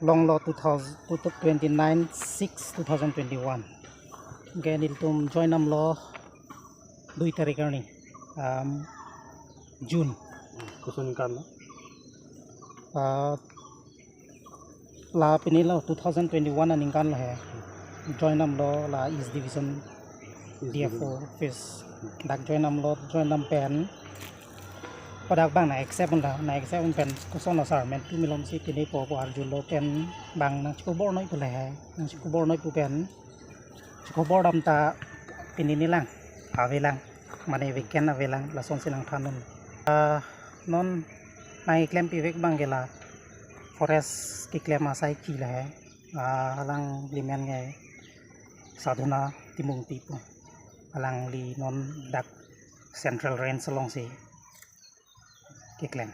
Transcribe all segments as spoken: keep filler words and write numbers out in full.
Longlo two thousand, two, twenty-nine six two thousand twenty-one. Anke nelitum join damlo dui tarik arni, um, June. Koson aningkan lo? Ah, la pini lo two thousand twenty-one aningkan lo he. Join damlo la East Division D F O office. Dak join damlo, join dam pen. Padak bang na accept un da, na accept un pen koson lo sir, men tu milom si pini po po arjulo pen bang nangchikobor noi pu le he. Nangchikobor noi pu pen. Chikobor dam ta pini ni lang, avelang, mane weekend avelang, lasonsi nangthan un. Ah, non nangklempi vek abang ke la forest keklem asai ke la he. Ah, alanglimen ke Sadhana Timungpi pu. Alangli non dak Central Range alongsi keklem.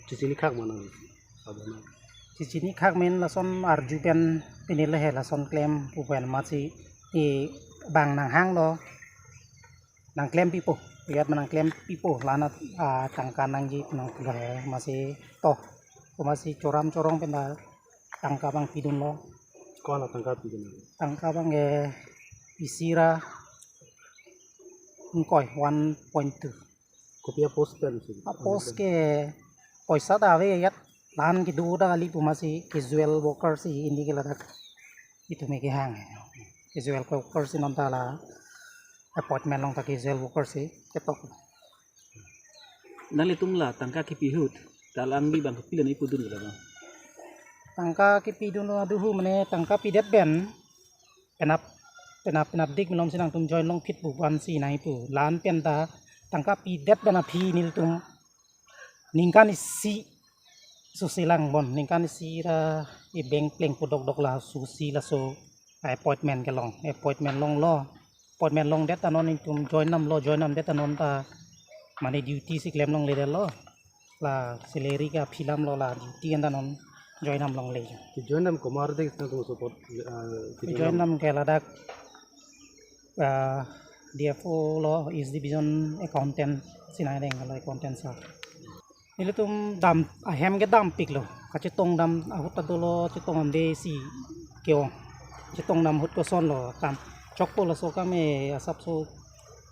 Chechini khak ma nang Sadhana? Chechini khak men lason arju pen pini le he, lason klem pu pen amatsi, e, bang nanghanglo, nangklempipo, iyat ma nangklempipo, la-an, ah, tangka nangji nang pulo he, amatsi to, amatsi choram chorong pen ta tangka abang pidunlo. Ko-an atangka pidun? Tangka abang ke isi ra ingkoi, one point two. Kopi a-post pen si? A-post ke poisa ta ave iyat, la-an kedo ta kali pu amatsi casual worker si, pini ke ladak itum ke kehang he. Casual worker si, non ta la appointment along ta casual worker si ketok. Nanglitum la tangka kepi ahut ta alangli abang kopilo nangpudun ke la abang? Tangka kepidun aduhu mane tangka pidet pen, penap, penap, penapdik milomsi nangtum join longphit pu pu ansi nai pu. La-an pen ta tangka pidet pen aphi nelitum ningkan isi susi lang bon, ningkan isi ra e-bank plengpo dokdok la susi laso appointment kelong, appointment longlo. Appointment longdet ta non itum join damlo, join damdet ta non ta mane duty si klem longledetlo. La salary ke aphi alam lo, la duty anta non join dam longle. Join dam komat dei nangtum support, ah, join dam ke ladak, ah, D F O lo, East Division accountant si nangdeng lo, accountant sir. Nelitum dam, ahem ke dampiklo. Kachetong dam ahut ta dolo, chetong damde si ke-ong. Chetong dam ahut koson lo, kam chokpo laso kam e, asapso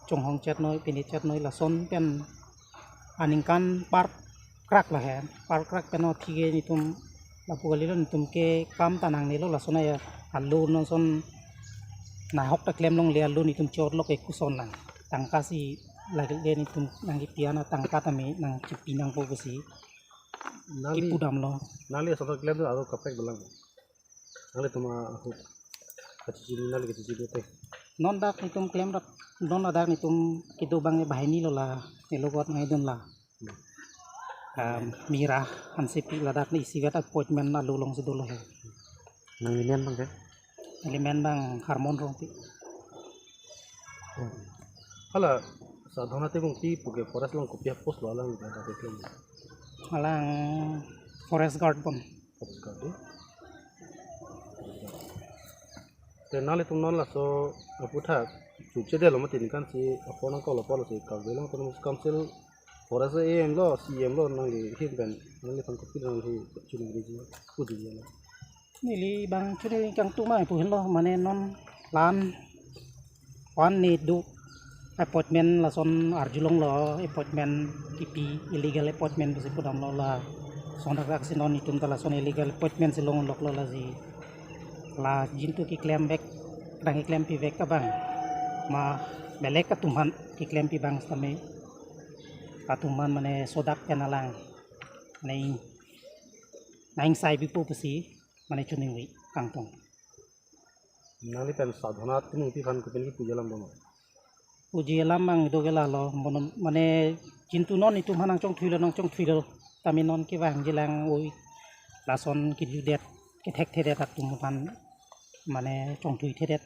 chonghong chet noi, pini chet noi, lason pen aningkan par krak la he, par krak pen aphi ke nelitum lapu kalilo, nelitum ke kam ta nangnelo, lason a-loan non son nahok ta klem longle, a-loan nelitum chot lo ke koson lang. Tangka si lagi le nelitum nangkepi an atangka tame nangchipi nangpo pusi. Nangli, kipu damlo. Nangli ason klem do aro kaprek dolang. Nanglitum ahut kachechini, nangli kachechini te. Non dak nelitum klemrap, non ladak nelitum kedo abang ke banghini lo, la elogot nangdun la. Hmm. Ah, Mira Hansepi, ladak ni isivet appointment alo alongsi dolo he. Nanglimen abang ke? Nelimen abang Harmon Rongpi. Hala Sadhana Timungpi pu ke forest along kopi a-post lo, alang ladak keklem? Alang forest guard bon. Forest guard, eh? Te nanglitum non laso aputhak chuche delo mati ningkan si apor nangkoklo, apor lo si Karbi Anglong Autonomous Council forest A M lo, C M lo, nangli ahin pen nangliphan kopilo nangli chuningri ji, pu ji lo? Neli abang chuningri kangtung mai pu henlo, mane non la-an one ne do appointment lason arjulonglo, appointment kipi, illegal appointment pusi pudamlo, lason dak si non itum ta lason illegal appointment si longloklo, lasi la jintu keklem vek, nangkeklempi vek abang, ma belek atum aphan keklempi abang setame atum aphan mane sodak pen alang nang, nang sai pipo pusi mane chuningri kangtung. Nangli pen Sadhana Timungpi aphan kopin kipuji alam do ma? Puji alam abang do ke lalo, mono, mane jintu non itum aphan nangchongthuilo, nangchongthuilo. Tame non kevangji lang oi, lason kejudet, kethekthedet atum aphan mane chongthuithedet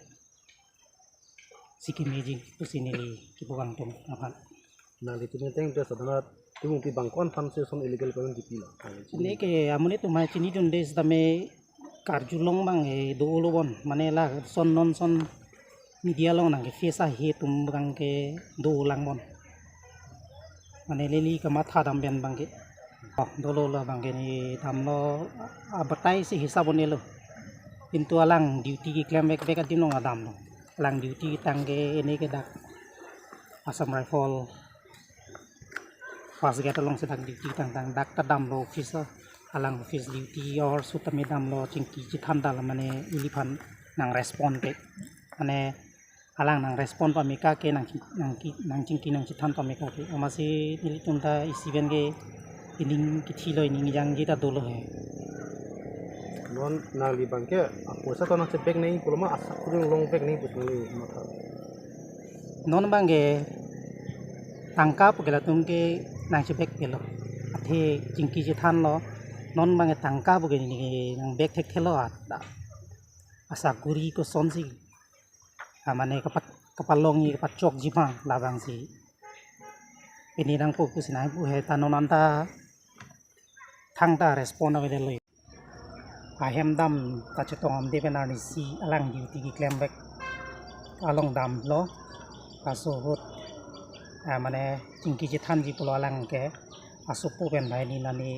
si kemeji pusi neli kipu kangtung aphan. Nanglitum ateng te Sadhana Timungpi abang ko-an aphan si lason illegal appointment kipilo? Neli ke amonit atum aphan chinidunde setame karjulong abang e dolo bon. Mane lason non son media along nangke-face ahe atum abang ke dolang bon. Mane neli kamatha dam pen abang ke. Oh, dolo lo abang ke ne damlo, abatai si hisap un-elo. Kintu alang duty keklem vekvek adim along damlo. Alang duty tangke ne ke dak Assam Rifle first gate along si dak duty tangtang dak ta damlo office, alang office duty or sutame damlo chingki chethan ta la mane neliphan nang respond ke. Mane alang nang respond pame kake nang ching-, nang ki-, nang chingki nang chethan pame kake. Amatsi nelitum ta isi pen ke ining kethilo ining jangje ta dolo he. Non nangli abang ke apoisa to nangchevek nangji pulo ma asakuri long vek nangji pusi nangli matha? Non abang ke tangka pu ke latum ke nangchevekpelo. Athe chingki chethanlo. Non abang ke tangka pu ke ne nangvek thekthelo at. Asakuri kosonsi, ah, mane kapat-, kapalongji kapachokji ma labangsi pini nangpo pusi nangpu he ta non anta thangta respond avedetlo. Ahem dam ta chetong amde pen arnisi alang duty keklem vek along damlo. Laso ahut, ah, mane chingki chethanji pulo alang ke asopo pen banghini nani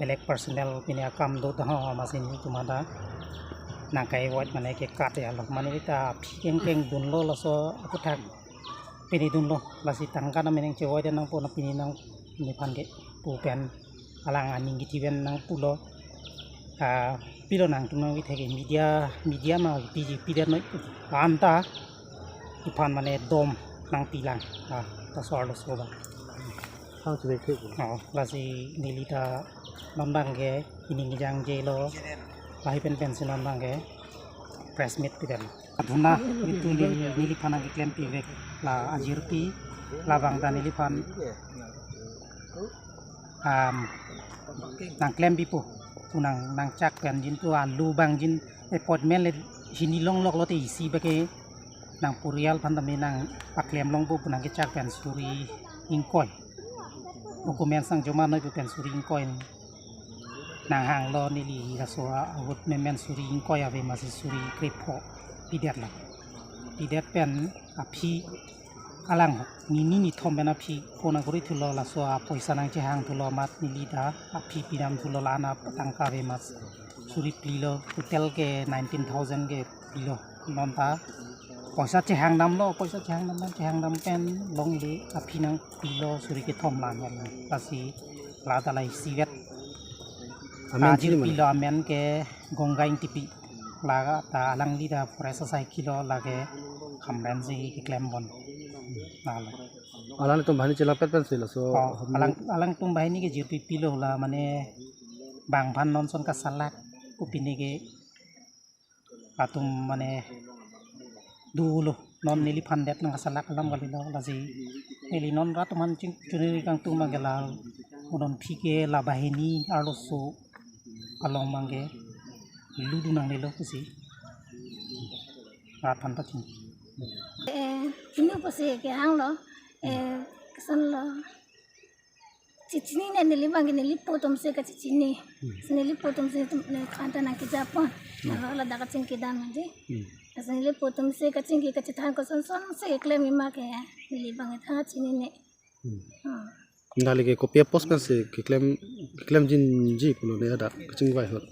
belek personal pini akam do ta ho amatsi nelitum ta nang kai avoid mane ke kat ya lo mane ta aphi kengkeng dunlo laso aputhak pini dunlo lasi tangka nang meneng che avoid nangpo na pini nang nephan ke pu pen alang aning kethi pen nangpulo, ah, pilo nangtum nangvithek media, media ma piji pidet noi anta iphan mane dom nangpilang, ah, ta so arloso abang. Thang chevek thek. Oh, lasi neli ta non abang ke ining jangje lo. Lahai pen pensi non abang ke press meet pidam. Adhuna itum ne neliphan nangkeklempi vek la ajirpi labang ta neliphan, um, nangklempipo. Pu nang nangchak pen jin tu alu abang jin appointment le hini longlok lote isi abang ke nang purial aphan tame nangpaklem longpo pu nangkechak pen suri ingkoi. Documents nang joma noi pu pen suri ingkoi nanghanglo neli laso ahut memen suri ingkoi ave amatsi suri krepho pidetlo. Pidet pen aphi alang hok nini nithom pen aphi phone akori thulo laso apoisa nangchehang thulo amat neli ta aphi pidam thulo la-an atangka ave amat suri plilo total ke nineteen thousand ke pilo non ta poisa chehang damlo, poisa chehang dam dam chehang dam pen longle aphi nangpilo suri kethom la-an ya lasi la ta la isivet. Amen ta chini ajirpi mana? Lo amen ke Gongga Ingtipi. La ta alangli ta forest asai kilo lake Hamren si keklem bon. Lalo. Alanglitum banghini chelapet pensi laso. Oh, alang, alangtum banghini ke jirpi pilo la mane bang aphan non ason kasalak pu pini ke atum mane dolo non neliphan det nangkasalak alam kalilo lasi neli non rat aphan ching chuniri kangtung abang ke la unon aphi ke la banghini arloso along abang ke ludu nanglelo pusi rat aphan ta ching. Eh, ini pusi kehanglo, eh, kosonlo. Chechinine neli abang ke neli po atum si kachechini. Hmm. Si neli po atum si atum ne kanta nangkejapon. Hmm. Nalo ladak kachingki dam aji. Hmm. Si neli po atum si kachingki kachethan kosonson si keklem ema ke neli abang ke thang chinine. Hmm. Hmm. Nangli ke kopi apos pensi keklem, keklemjinji pulo ne hadak kachingvai ahut?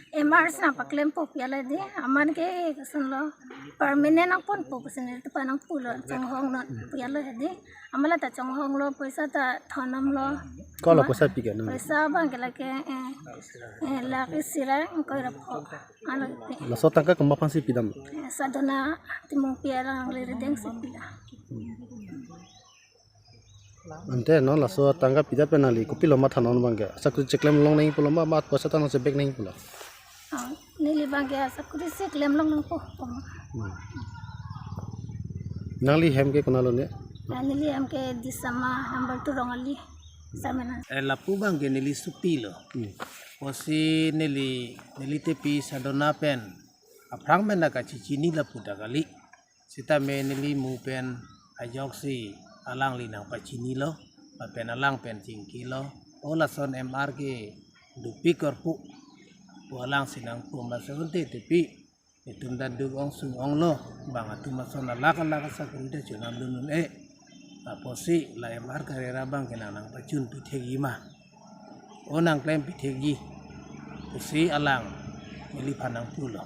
M R si nangpaklempo pu ya la dei, amat ke kosonlo permanent nangponpo pusi neli tupa nangpulo chonghong non pu ya la dei. Amat la ta chonghonglo poisa ta thondamlo. Ko la amat poisa pi ke nang? Poisa abang ke lake, eh, eh, lakh isi ra ingkoi ra pho. Ano, eh. Laso atangka komat aphansi pidam? Eh, Sadhana Timungpi arang le redeng si pidam. Ante non laso atangka pidet pen nangli kopilo matha non abang ke? Asakuri cheklem long nangji pulo ma, ma poisa ta nangchevek nangji pulo? Ah, neli abang ke asakuri si klem long nangpo. Hmm. Nangli hem ke konatlo ne? Ah, neli hem ke Disama number two Rongali. Samena. Eh, lapu abang ke neli sopilo. Hmm. Pusi neli, neli tepi Sadhana pen aphrang pen ta kachechini lapu ta kali. Sitame neli mu pen ajoksi alangli nangpachinilo, lapen alang pen chingkilo. O lason M R ke dopik korpu pu alangsi nangpu amatsi unte tepi. Itum ta duk ong sung onglo, bang atum ason alak alak asakuri ta chonam dun un-e. Apotsi la M R Karera abang ke nang nangpachun pithekji ma, o nangklem pithekji pusi alang neliphan nangpulo.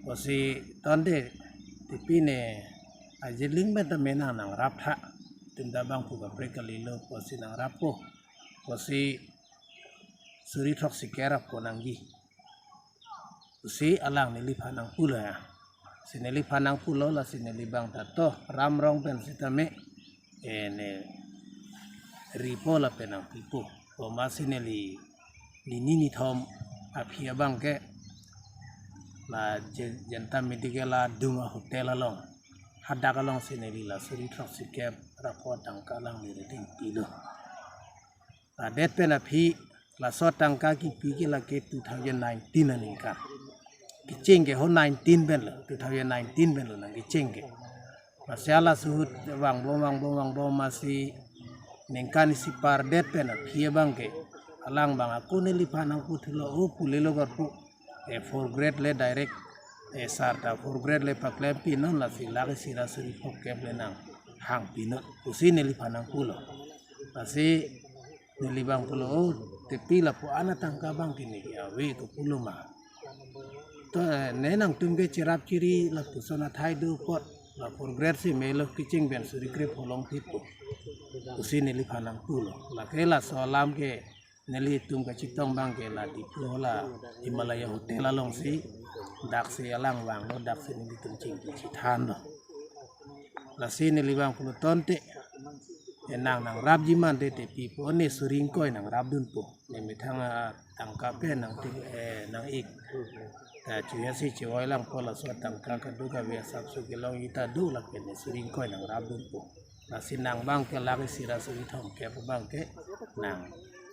Pusi tonte tepi ne Ajeling pen tame nang nangrap tha. Itum ta bang pu kaprek kalilo pusi nangrappo. Pusi suri throksi kerap ko nangji pusi alang neliphan nangpulo ya. Si neliphan nangpulo, lasi neli abang ta to Ramrong pen sitame, eh, ne ripo lapen nangpipo. Komatsi neli nini nithom aphi abang ke la Je-, Janta Medical adung a-hotel along, hadak alongsi neli la suri throksi kep ra pho tangka alangli rideng pilo. Ladet pen aphi laso tangka kipi ke lake two thousand nineteen aningkan. Kecheng ke ho nineteen pen lo, two thousand nineteen pen lo nangkecheng ke. Lasi la suhut vangbom vangbom vangbom amatsi ningkan isi pardet pen aphi abang ke alang abang ako neliphan nangputhulo, o pulelo karpu. Eh, fourth grade le direct, eh, sar ta fourth grade le paklem pinon, lasi lakh isi ra suri phongkep le nanghang pinon pusi neliphan nangpulo. Lasi neli abang pulo, o tepi lapu-an atangka abang ke neke ave ko pulo ma. To, eh, ne nangtum ke cherap chiri lapuson athai do apot, la fourth grade si melo, kecheng pen suri kre pho longphitpo pusi neliphan nangpulo. Lake laso alam ke nelitum kachetong abang ke la Diphu la Himalaya Hotel alongsi, daksi alang vanglo, daksi nelitum chingki chethanlo. Lasi neli abang pulo tonte, eh, nang nangrapji mante tepi pu, ne suri ingkoi nangrapdunpo. Ne methang atangka pen nang tik, eh, nang-ik. Ta chuya si chevoi langpo, laso atangka kadokave asapso kelongji ta do, lapen ne suri ingkoi nangrapdunpo. Lasi nang abang ke lakh isi ra suri thomkep abang ke nang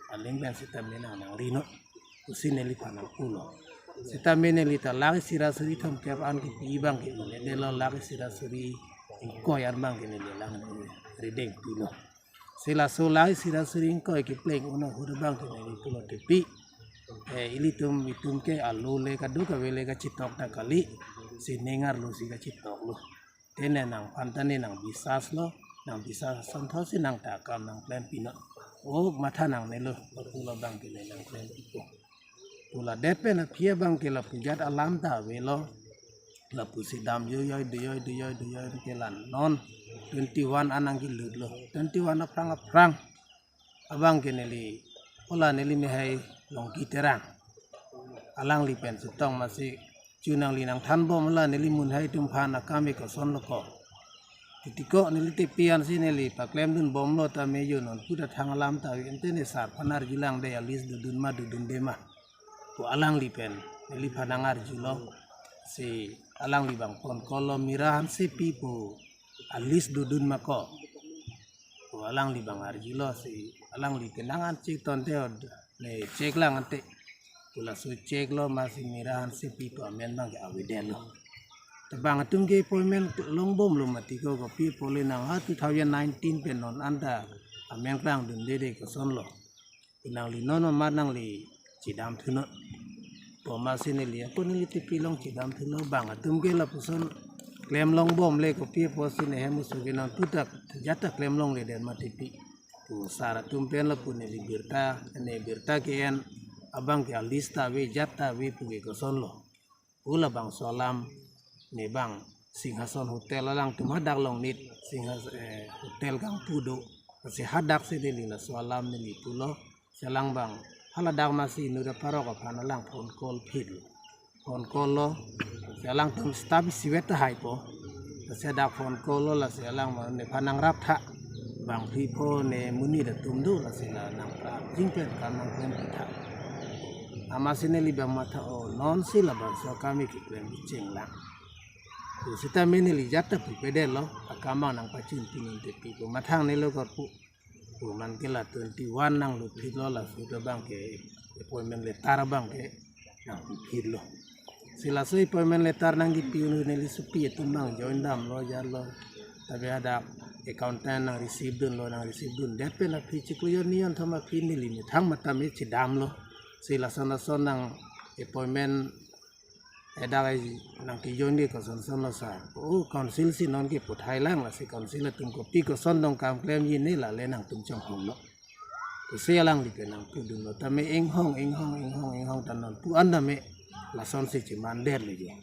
aling pen sitame nang nangrinon pusi neliphan nangpulo. Sitame neli ta lakh isi ra suri thomkep an kipi abang ke, neli delo lakh isi ra suri ingkoi an abang ke neli alang rideng pilo. Si laso lakh isi ra suri ingkoi kepleng un ahut abang ke neli pulo tepi, eh, ilitum itum ke alo le kadokave le kachetok ta kali, sining arlo si kachetoklo. Te ne nangphan ta ne nangbisas lo, nangbisas asonthotsi nang ta akam nangklem pinon. O matha nangnelo, pulo abang ke ne nangklem pipo. Pu ladet pen aphi abang ke lapu ajat alam ta avelo. Lapusi dam joijoi, doijoi, doijoi, doijoi ke la non twenty-one an nangkelutlo. Twenty-one aphrang aphrang abang ke neli, o la neli mehai Longki Terang, alangli pen chetong amatsi, chu nangli nangthanbom, o la neli munhai atum aphan akam ke kosonlo ko. Titiko neli tepi ansi neli paklemdunbomlo tame, jo non pu ta thang alam ta ave, ante ne sar aphan arjulang dei, a-list dodun ma dodunde ma pu alangli pen neliphan nangarjulo. Si alangli abang phone call lo, Mira Hansepi pu a-list dodun ma ko pu alangli abang arjulo. Si alangli penang an check tonte, o ne check lang ante pu, laso check lo amatsi Mira Hansepi pu amen abang ke avedetlo. Tabang atum ke appointment longbomlo mati ko, kopi apot le nang ha two thousand nineteen pen non anta amen klangdunde dei, kosonlo. Nangli non mamat nangli chedamthunon pu amatsi neli ako neli tepi along chedamthulo. Bang atum ke lapuson klem longbom le, kopi apotsi ne hem oso ke non pu ta ajat ta klem longledet ma tepi pu sar atum pen lapu neli birta, ne birta ke-en abang ke a-list ta ave, ajat ta ave pu ke kosonlo. Pu labangso alam ne abang Singhason Hotel alangtum hadak Longnit Singhas-, eh, hotel kangpu do. Si hadaksi neli laso alam neli pulo. Si alang abang haladak amatsi inut aparok aphan alang phone call phitlo. Phone call lo. Si alangtum staff isivet ta haipo. Si hadak phone call lo, lasi alang abang nephan nangrap tha. Bang phi pho ne monit atum do, lasi la nangprap jing pen kam nangklem pitha. Amatsi neli abang matha, o nonsi labangso akam ke keklem bicheng lang. Pu sitame neli ajat ta pupedetlo, akam abang nangpachun pinon tepi pu mathang nelo karpu. Pu man ke la twenty-one nanglut phitlo, laso ta abang ke appointment letter abang ke nangpi phitlo. Si laso appointment letter nangkipi un neli sopi atum abang join damlo, jarlo. Tabi hadak accountant nang receive dunlo, nang receive dundet pen aphi chiklo jon nijon thom aphi neli methang matame chedamlo. Si lason lason nang appointment Edak ai nangkejoin ke kosonson lo sir. O council si non ke puthai lang, lasi council atum kopi koson dong kam klemji ne, lale nangtum chonghong lo. Pusi alangli pen nangpudun lo tame inghong inghong inghong inghong ta non pu-an tame lasonsi chiman der lo jo.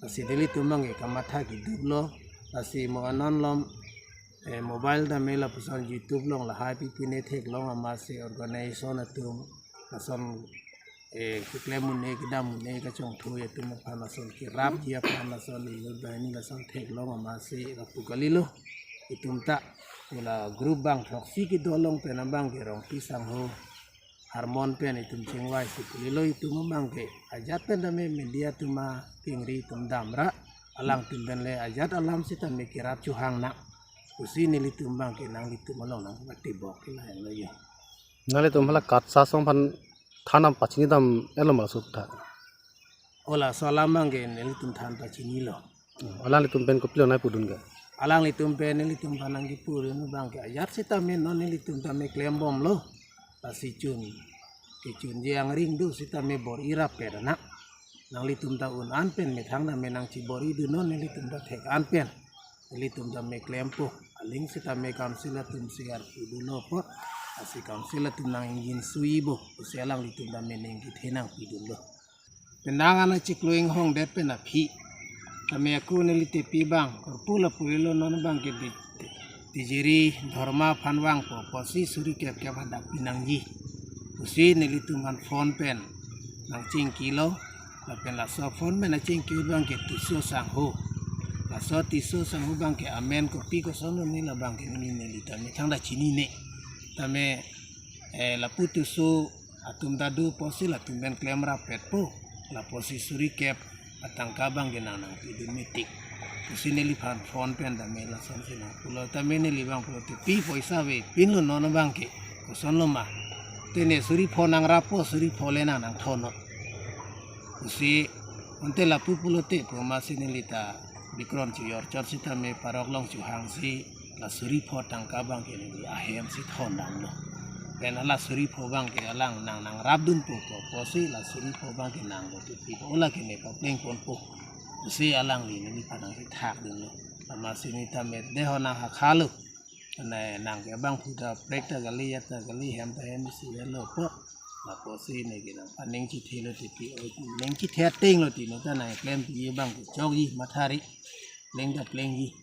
Lasi nelitum abang ke kamatha keduk lo, lasi mo anon lom eh, mobile tame lapuson YouTube along lahai pipine theklong amatsi organization atum lason eh, keklem un-e kedam un-e kachongthu atum aphan lason kerapji aphan lason inut banghini lason theklong amatsi lapu kalilo. Itum ta ula group abang throksi kedo along pen abang ke Rongpi sangho, Harmon pen itum chingvai si kalilo. Itum abang ke ajat pen tame media atum apingri atum damra, alangtum pen le ajat alam sitame kerap chuhang nang. Pusi nelitum abang ke nanglitum along nangpatibok ke lahenlo jo. Nanglitum hala KATSA asong aphan than nangpachini dam-etlo ma sutta? O laso alam abang ke nelitum than pachinilo. Hmm, alanglitum pen kopilo nangpudun ke? Alanglitum pen nelitum aphan nangkepudun abang ke ajat sitame non nelitum tame klembomlo. Lasi chun, kechunji angring do sitame bor-i rapet anak. Nanglitum ta un-an pen methang tame nangchibor-idun non, nelitum ta thek-an pen nelitum tame klempo. Aling sitame council atum si arpudunlo apot, lasi council atum nang-ingjinsuipo pusi alanglitum tame ning kethe nangpidunlo. Penang an achiklo inghongdet pen aphi tame ako neli tepi abang korpu lapu lelo, non abang ke di Tijiri Dharma aphan vangpo, apotsi suri kep kep hadak pinangji. Pusi nelitum aphan phone pen nangchingkilo, lapen laso phone pen nangchingki abang ke Tisso sangho. Laso Tisso sangho abang ke amen kopi koson lo ne, labang ke neli neli tame thangta chinine. Tame eh, lapu Tisso atum ta do apotsi latum pen klem rapetpo. Lapusi suri kep atangka abang ke nang nangpidun metik. Pusi neliphan phone pen tame lasonsi nangpulo tame neli abang pulote pi poisa avepinlo non abang ke, kosonlo ma? Te ne suri pho nangrappo, suri pho le nang nangthonnon. Pusi ante lapu pulote pu amatsi neli ta bikron chojor chot sitame parok along chuhangsi la suri pho tangka abang ke neli ahem si thondamlo. Pen hala suri pho abang ke alang nang nangrapdunpo pu apotsi la suri pho abang ke nanglo tepi, o lake ne paplengponpo pusi alangli neliphan nangkethakdunlo. Amatsi ne tame deho nang hakhalo. Nang ke abang phu ta prek ta kali, ya ta kali, hem ta hem si velo apot. Lapusi ne ke nangphan ning chithelo tepi, o ning chithe ateng lo ti ne ta nangklempi abang ke chokji, mathari, pleng ta plengji.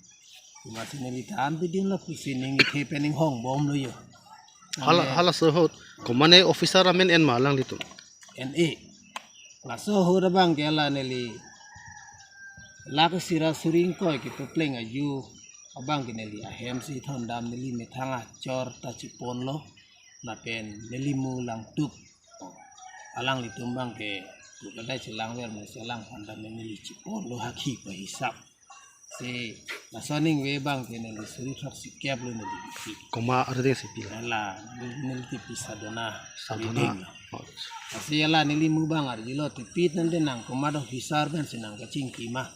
Amatsi neli than pidunlo pusi ning kethe pen inghongbomlo jo. Hala, hala sohot komat ne officer amen en ma alanglitum? En-e. Laso ahut abang ke hala neli lake sira suri ingkoi kepapleng ajo abang ke neli ahem si thondam, neli methang achor ta chiponlo, lapen neli mu langtuk. Alanglitum abang ke tu kadai chelangver, mesi alangphan tame neli chiponlo hakhi pahisap. Si laso aningve abang ke neli suri throksi kep lo neli kipi. Komat arideng si pilo? Hala neli kipi Sadhana. Sadhana. Arideng lo. Oh. Lasi hala neli mu abang arjulo, tepi tangte nang komat officer pensi nangkachingki ma?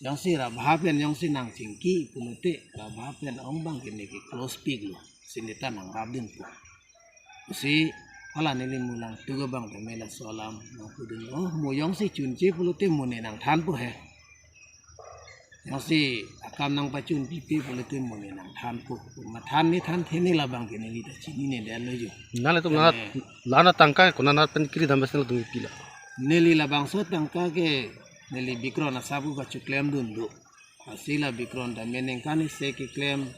Jongsi Rabha pen jongsi nangchingki pulote Rabha pen ong abang ke ne ke close pik lo, si ne ta nangrapdunpo. Pusi hala neli mu langtuk abang tame laso alam nangpudunlo, mo jongsi chunche pulote mo ne nangthanpo he. Jongsi akam nangpachun pipe pulote mo ne nangthanpo. Mathan ne thanthe ne, labang ke neli ta chininedetlo jo. Nanglitum la, tame la-an atangka ke konat pen kiri dam bes nanglitum kipilo? Neli labangso atangka ke neli bikron asap pu kachoklemdun do. Lasi la bikron tame ningkan isi keklem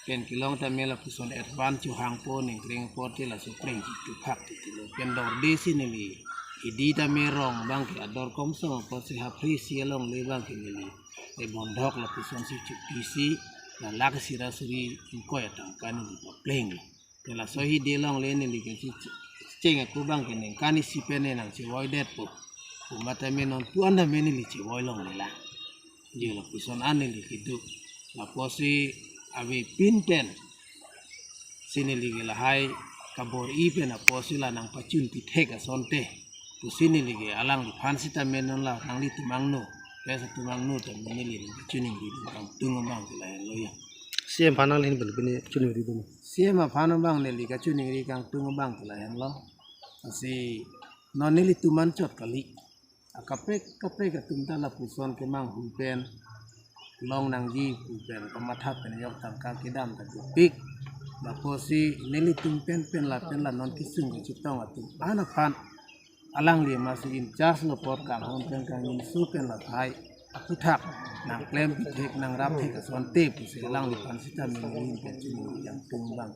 pen kelong tame lapuson advance chuhangpo, ningkreng apor te laso kreng chituphak titilo. Pen dorde si neli hidi tame rong abang ke ador komsong apotsi haphri isi alongle abang ke neli e bondhok lapuson si chupisi la lake sira suri ingkoi atangka neli papleng. Te laso hidi alongle neli ke chi-, cheng ako abang ke ningkan isi pen ne nangchivoidetpo. Komat tame non pu-an tame neli chivoi longle lang. Jo lapuson an neli kedo. Lapusi avepin pen si neli ke lahai kabor-i pen apotsi la nangpachun pithek asonte pusi neli ke alangliphan sitame non la nanglitum angno, press atum angno tame neli nangkachiningri kangtung abang ke lahenlo jo. C M aphan nangli ahin pen pine chiningridun? C M aphan abang neli kachiningri kangtung abang ke lahenlo. Lasi non nelitum anchot kali. Kaprek kaprek atum ta lapuson kemanghu pen long nangji pu pen kamatha pen yok tangka kedam ta dopik. Lapusi nelitum pen pen lapen la non kesung kachetong atum an aphan alangli masi in charge lo apot kanghon pen kangjinso pen lahai aphuthak nangklem pithek nangrap thek asonte pusi alangliphan sita mini pen chini yang tung bang.